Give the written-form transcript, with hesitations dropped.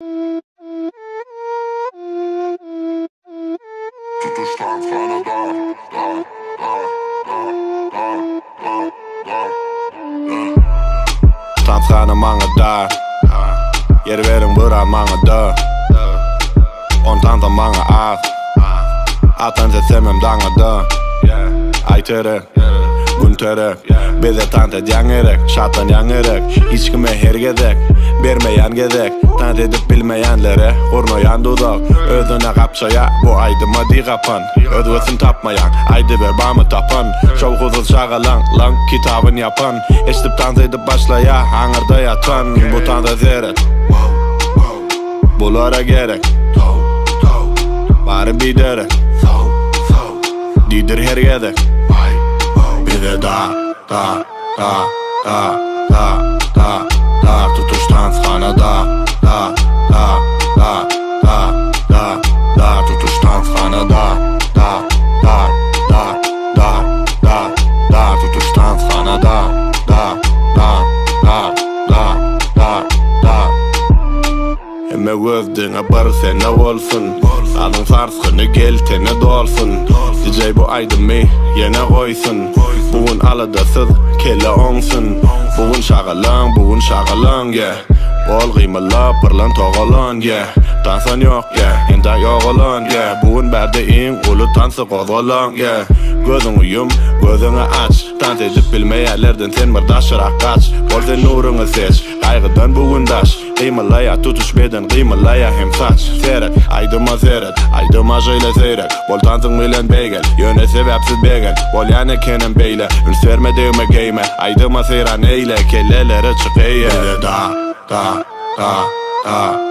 Tutuş tanshana dar, dar, dar, dar, dar, dar, dar, dar. Tanshana maňa dar. Ýer beriň biraz maňa da. On tansa maňa az. Atan sessemem daňa da. Aý terek, Gün terek. Bize tans edýäň gerek, şatlanýaň gerek. Hiç kime her gezek bermeýän gezek. Tans edip bilmeýänlere gurnaýan duzak. Özüne gapjaýa bu aýdyma diý gapan. Özgesin tapmaýaň, aýdyber barmy tapan. Şowhunsyz şagalaň, laň kitabyn ýapan. Eşidip tans edip başlaýa aňyrda ýatan. Bu tansa seret. Bulara gerek. Bary biderek. Diýdir her gezek. Bize da, da, da, da, da, da, da Tutuş tanshana da, da, da, da, da, da, da Tutuş tanshana da, da, da, da, da, da, da Tutuş tanshana da, da, da, da, da, da, da Hemme göz diňe bir sene bolsun Sazyň sarsgyny gel tene dolsun DJ bu aýdymy ýene goýsun Bu gün aladasyz kelle oňsun Bu gün şagalaň bu gün şagalaň yeah Gol gymyldap pyrlan togalan yeah Tansan ýok yeah entäk ýogalan yeah Bu gün bärde iň uly tansy gozgalaň yeah Gözüňi ýum gözüňi aç Tans edip bilmeýänlerden sen bir daşyrak gaç Bol sen nuruňy seç Gaýgydan bu gün daş Gymyllaýa tutuş beden gymyllaýa hem saç Seret, aýdyma seret, aýdyma şeýle seýrek Bol tansyň bilen beýgel, ýöne sebäpsiz begen Bolýan ekenem beýle, üns berme degme geýme Aýdyma seýran eýle, kellelere çyk eýe Bize da, da, da, da.